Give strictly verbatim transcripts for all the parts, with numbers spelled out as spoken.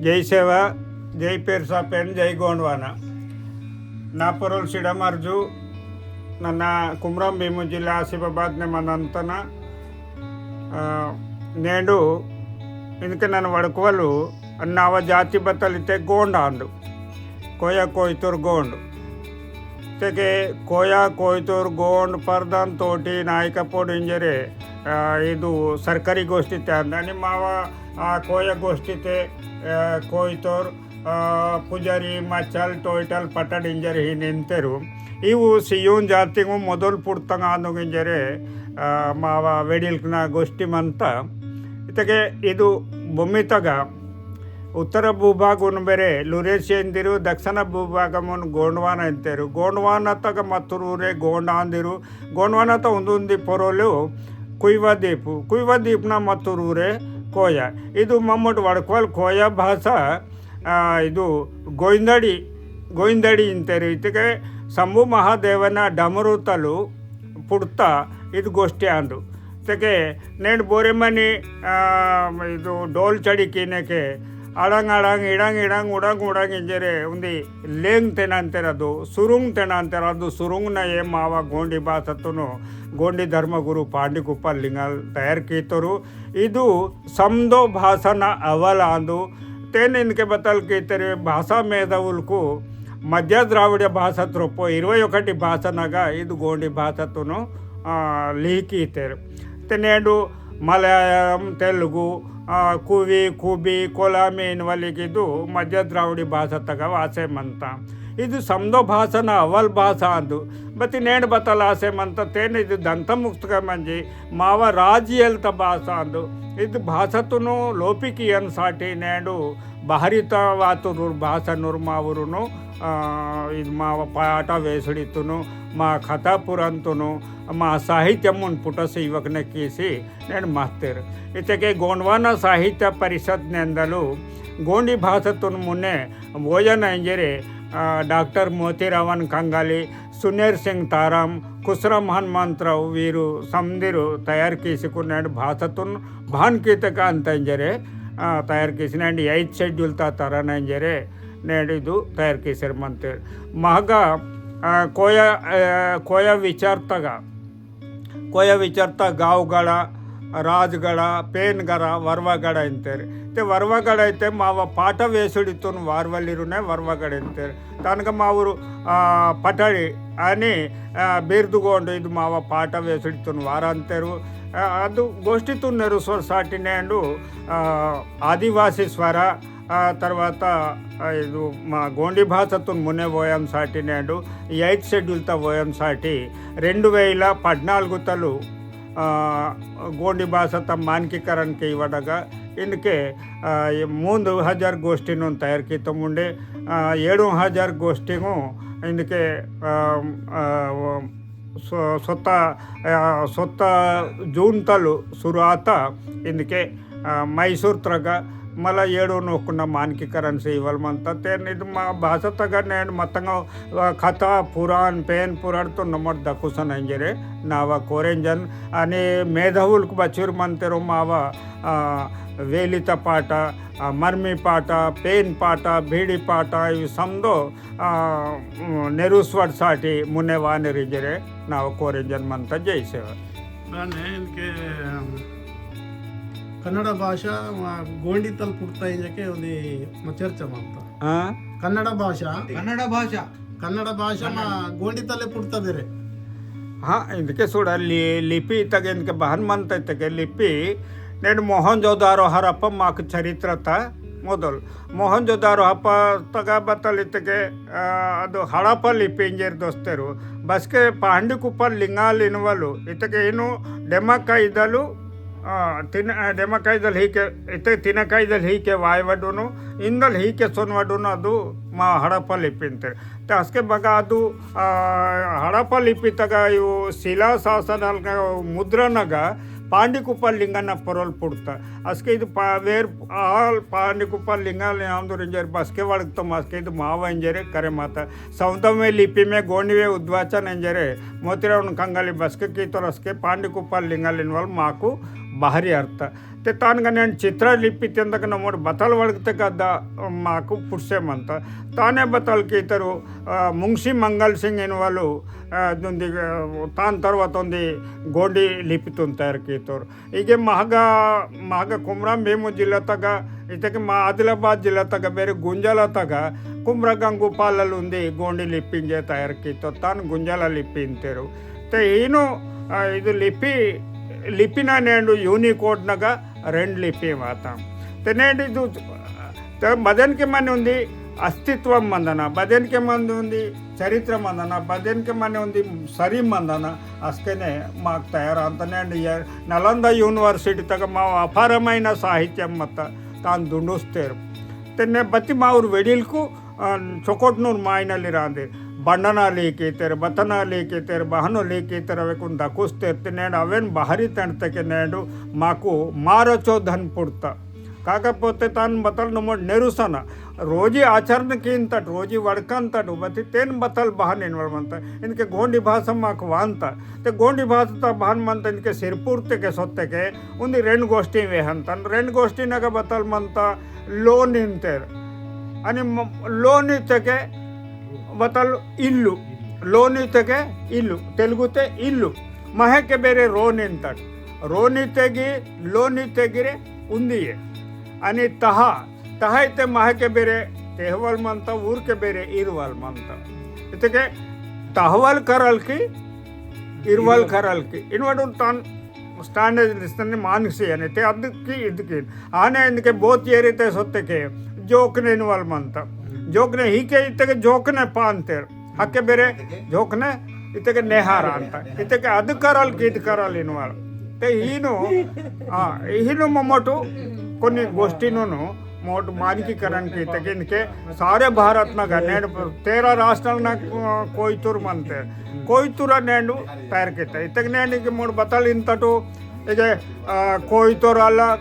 जय सेवा, जय पेरसा पेन, जय गोंडवाना। ना पोरोल सिडाम अर्जु, नन्ना कुमरम भीमु जिल्ला आसिफाबाद ने मनंतना। आ, नेंडु इनके नन वड़कवलु नावा जाति बतलिते गोंड आंदु। कोया कोयतुर गोंड। तेके कोया कोयतुर गोंड परदान तोटी नायकपोड इंजरे, आ, इदु सरकारी गोष्ठी ते आंदु। अनि मावा, आ, कोया गोष्ठी ते, आ, कोयतुर, आ, पुजारी, मचल, टोयटल, पटड इंजरे ही निंतेरु। इवु सियुन जातिंगु मोदल पुड़तंग आंदुंग इंजरे, आ, मावा वेडिल्कना गोष्ठी मंता। इतके इदु भूमितगा उत्तर भूभागुन बेरे लुरेशिया इंदिरु, दक्षिण भूभागमुन गोंडवाना इंतेरु। गोंडवाना तग मत्तुरूरे गोंडांदिरु। गोंडवाना त उंदुंदी पोरोलु कुइवा दीपु। कुइवा दीपना मत्तुरूरे कोया। इदु मम्मट वड़कवल कोया भाषा, आ, इदु गोइंदड़ी, गोइंदड़ी इंतेरु। इतके शंभु महादेवना डमरुतलु पुड़ता इदु गोष्ठी आंदु। तेके नेंड बोरेमनी, आ, इदु डोल चढ़ी कीनेके अड़ंग अड़ंग, इड़ंग इड़ंग, उड़ंग उड़ंग इंजरे उंदी लेंग तेनांतेर अदु, सुरुंग तेनांतेर अदु, सुरुंग न ये मावा गोंडी भाषातुनु, गोंडी धर्मगुरु पांडी कुपार लिंगाल तयार कीतोरु। इदु समदो भाषा न अवल आंदु। तेन इनके बतल कीतेर भाषा मेधावुलकु मध्य द्राविड़ भाषा त्रोपो इरवै ओकटी भाषा नगा इदु गोंडी भाषातुनु, आ, लिहि कीतेर। ते नेंडु मलयालम, तेलुगु, आ, कुवी, कुबी, कोलामी इनवलिक इदु मध्य द्राविड़ी भाषा तगा वासे मंता। इदु समदो भाषा ना अवल भाषा आंदु। बति नेंड बतल आसे मंता तेन इदु दंतमुक्तगा मंजी मावा राजियलता भाषा आंदु। इदु भाषातुनु लोपिकियन साटी नेंडु बाहरिता वातुरुर भाषा नुर्मावुरुनु, आ, इदु मावा पाटा वेसुड़ितुनु, मा कथा पुराणतुनु, मा साहित्यमुन पुटस इवकने कीसी नेंड मास्तेर। इतके गोंडवाना साहित्य परिषद नेंदलु गोंडी भाषातुन मुने वोयन इंजरे, आ, डॉक्टर मोतीरावन कंगाली, सुनेर सिंग ताराम, कुसरम हनुमंतराव वीरु समदिरु तयार कीसिकुन नेंड भाषातुन भान कीतक अंत इंजरे, आ, तयार कीसी नेंड eighth schedule ता तरन इंजरे नेंड इदु तयार कीसेर मंतेर। महगा, आ, कोया, आ, कोया विचारतगा कोया विचारता गावगड़ा, राजगड़ा, पेनगड़ा, वरवागड़ा इंतेर। ते वरवागड़ा इते मावा पाटा वेसुड़ितुन वारवलिरुने वरवागड़ा इंतेर। तानक मावुरु, आ, पटाड़ी अनि, आ, बिर्दुगोंडु इदु मावा पाटा वेसुड़ितुन वारंतेरु। आ, अदु गोष्ठितुन नेरुसोर साटी नेंडु, आ, आदिवासी स्वर, आ, तरवाता, आ, इदु मा गोंडी भाषातुन मुने वोयम साटी नेंडु eighth schedule ता वोयम साटी रेंडु वेला पद्नालुगु तलु, आ, गोंडी भाषा ता मानकीकरण के इवडगा इनके, आ, ये मूंद हजार गोष्ठीनुन तयार कीतोम उंडे, आ, एडु हजार गोष्ठींगु इनके, आ, आ, वो, सो-, सोता, आ, सोता जून तलु शुरुआत इनके, आ, मैसूर त्रगा मला एडो नोकुना मानकीकरण से इवल मंता। तेन इद मा भाषा तगा नेंड मतंग, आ, कथा पुराण, पेन पुराण तो नमर दकुसन इंजरे नावा कोरेंजन। अनि मेधावुलक बचुर मंतेरो मावा, आ, वेलिता पाटा, आ, मर्मी पाटा, पेन पाटा, भीड़ी पाटा, इव समदो आ, नेरुस्वट साटी मुन्ने वाने रिंजरे नाव कोरेंजन मंता। जय सेवा। बाने इनके, अम, कन्नड़ भाषा, आ, गोंडी तल पुट्टा इंजके उन्दी म चर्चा मंता। हाँ? कन्नड़ भाषा। कन्नड़ भाषा। कन्नड़ भाषा मा गोंडी तले पुट्टा बेरे। हाँ, इनके सुड़ा लि-, लिपि तक इनके बहन मंता इतके लिपि, नेड मोहनजोदारो हरप्पा माक चरित्र ता मोदल। मोहनजोदारो हपा तगा बतल इतके, आ, अदु हड़प्पा लिपि इंजेर दोस्तेरु। बसके पहांदी कुपार लिंगाल इनवलु। इतके इनु डेमा कैदलु, आ, तिन-, आ, डेमा कैदल हीके, इतके तिन कैदल हीके वायवडुनु, इंदल हीके सोनवडुनु अदु मा हड़प्पा लिपि इंतेर। ते असके बगा अदु, आ, हड़प्पा लिपि तगा इवु शिला शासनलगा मुद्रणगा पांडी कुपार लिंगना परोल पुड़ता। असके इदु पा-, वेर आल पांडी कुपार लिंगाल आंदुर इंजेर बसके वड़कतम असके इदु मावा इंजेरे करे माता। सौंदमे लिपि में गोंडवे उद्वाचन इंजेरे मोतीरावन कंगाली बसके कीतोर असके पांडी कुपार लिंगाल इनवल माकु बाहरी अर्थ। ते तान गनेन चित्र लिपि तेंदक नमोड बतल वड़कते कद्दा माकु पुट्से मंता। ताने बतल कीतरु, अ, मुंशी मंगल सिंह इनवालु, अ, दुंदी, अ, तान तरवात उंदी गोंडी लिपि तुन तयार कीतोर। इगे महगा, महगा कुमराम भीमु जिल्ला तगा, इतके मा आदिलाबाद जिल्ला तगा, बेरे गुंजाला तगा, कुमरा गंगू पालल उंदी गोंडी लिपिंजे तयार कीतोर, तान गुंजाला लिपि इंतेरु। ते हीनु, आ, इदु लिपि, लिपिना नेंडु Unicode नगा रेंड लिपि वाता। ते नेंडु इदु, ते बदेन के मने उंदी अस्तित्व मंदना, बदेन के मने उंदी चरित्र मंदना, बदेन के मने उंदी सरी मंदना, अस्केने माक तयार अंत नेंडु ये नलंदा University तगा मा अपारमैना साहित्यम मत्ता तान दुंडुस्तेर। ते ने बत्ती माउर वेडिलकु अन चोकोटनूर मायनली रांदे, बंडना लेकेतेर, बतना लेकेतेर, बहनो लेकेतेर, अवे कुन दकुस्तेर, ते नेंड अवेन बाहरी तंडतके नेंडु माकु मारचो धन पुड़ता। काकापोते तान बतल नमोड नेरुसना, रोजी आचरण कीन तट, रोजी वड़कन तट, बती तेन बतल बहन इनवल मंता, इनके गोंडी भाषा माक वांता, ते गोंडी भाषा ता बहन मंता, इनके सिरपुर ते के सोते के, उन्दी रेंड गोष्ठी वेहन तन, रेंड गोष्ठी नगा बतल मंता, लोन इंतेर। अनि म-, लोन इतके बतल इल्लु। लोन इतके इल्लु। तेलुगुते इल्लु। महेके बेरे रोन इंतट। रोन इतेगी, लोन इतेगिरे उंदिये। अनि तहा, तहा इते महेके बेरे तेहवल मंता, ऊरके बेरे इरवल मंता। इतके तहवल करल की, इरवल करल की। इनवडुन तान standard list ने मानसी अने ते अदकी इदकी। आने इनके बहुत ये रीते सोते के जोकने इनवल मंता। जोकने ही के इतके जोकने पांतेर। हके बेरे जोकने इतके नेहार अंता। इतके अद करल की इद करल इनवल। ते हीनो, आ, हीनो ममोटो कोनी गोष्ठी नोनो मोट मानकीकरण की तक इनके सारे भारत नगा नेंड तेरह राष्ट्रल ना, अ, कोइतुर मंते। कोइतुर नेंडु तयार किता। इतक नेंड इनके मोट बतल इंतटो, इजे, अ, कोइतुर अलग,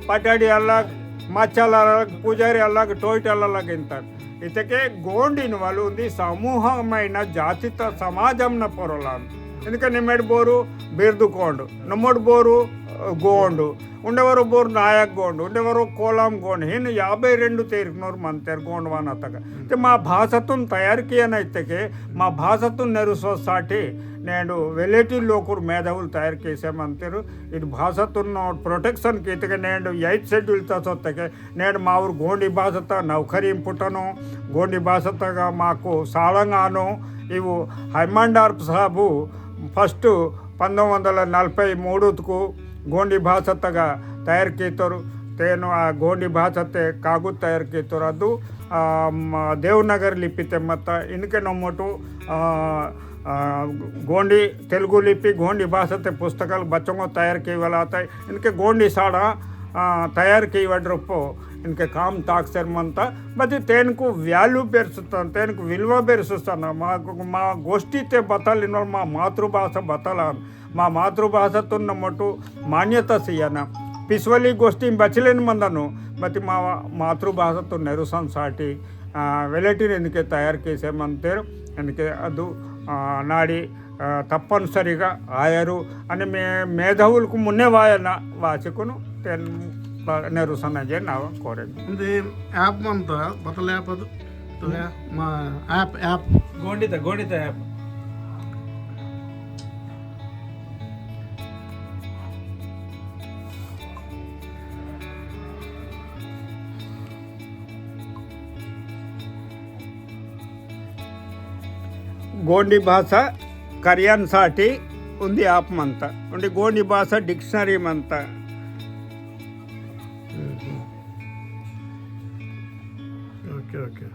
पटाडी अलग, मच्छल अलग, पुजारी अलग, टोइट अलग इंतट। इतके गोंड इनवल उंदी समूहमैन जातित समाजम न पोरोलाम। इनके निमेड बोरू बिर्दु कोंड, नमोड बोरू, अ, गोंड। उंडेवरो बोर नायक गोंड, उंडेवरो कोलाम गोंड, हिन याबै रेंडु तेरिकनोर मंतेर गोंडवाना तगा। ते मा भाषातुन तयार कियाना इत्तेके, मा भाषातुन नेरुसो साटी, नेंडु वेलेटी लोकुर मेधावुल तयार केसे मंतेरु, इद भाषातुन protection कीतेके नेंडु eighth schedule तसोत्तेके, नेंडु माउर गोंडी भाषाता नौकरी पुटनो, गोंडी भाषातगा माकु साळंगानो, इवु हैमंडार्फ साहबु first पंदोम्मिदि वंदल नलभै मूडुतकु गोंडी भाषातगा तयार कीतोरु। तेनु आ गोंडी भाषाते कागुत तयार कीतोरु। अदु, आ, म, देवनगर लिपिते मत्ता इनके नमोटु, आ, आ, गोंडी तेलुगु लिपि, गोंडी भाषाते पुस्तकालु बच्चोंगो तयार कीवलाता। इनके गोंडी साड़ा, आ, तयार कीवड रूपो इनके काम ताकसेर मंता। बती तेनको value बेरसुस्तान, तेनको विलुवा बेरसुस्तान। मा, मा गोष्ठीते बतल इनवल मा मातृभाषा बतलान। मा मातृभाषातुन नमोटु मान्यता सियाना। पिस्वली गोष्ठी बचलेन मंदनु, बती मा मातृभाषातुन नेरुसन साटी, आ, वेलेटिन इनके तयार केसे मंतेर, इनके अदु, आ, नाडी, आ, तप्पनिसरिगा आयरु, अनि मे-, मेधावुलकु मुन्ने वायना वाचिकुनु, तेन बा-, नेरुसन जे नाव कोरे। इंदे app मंता, बतल app अदु। तो या, मा app, app। गोंडिता, गोंडिता app। गोंडी भाषा करियन साटी उंदी app मंता। उंदी गोंडी भाषा dictionary मंता। OK, OK।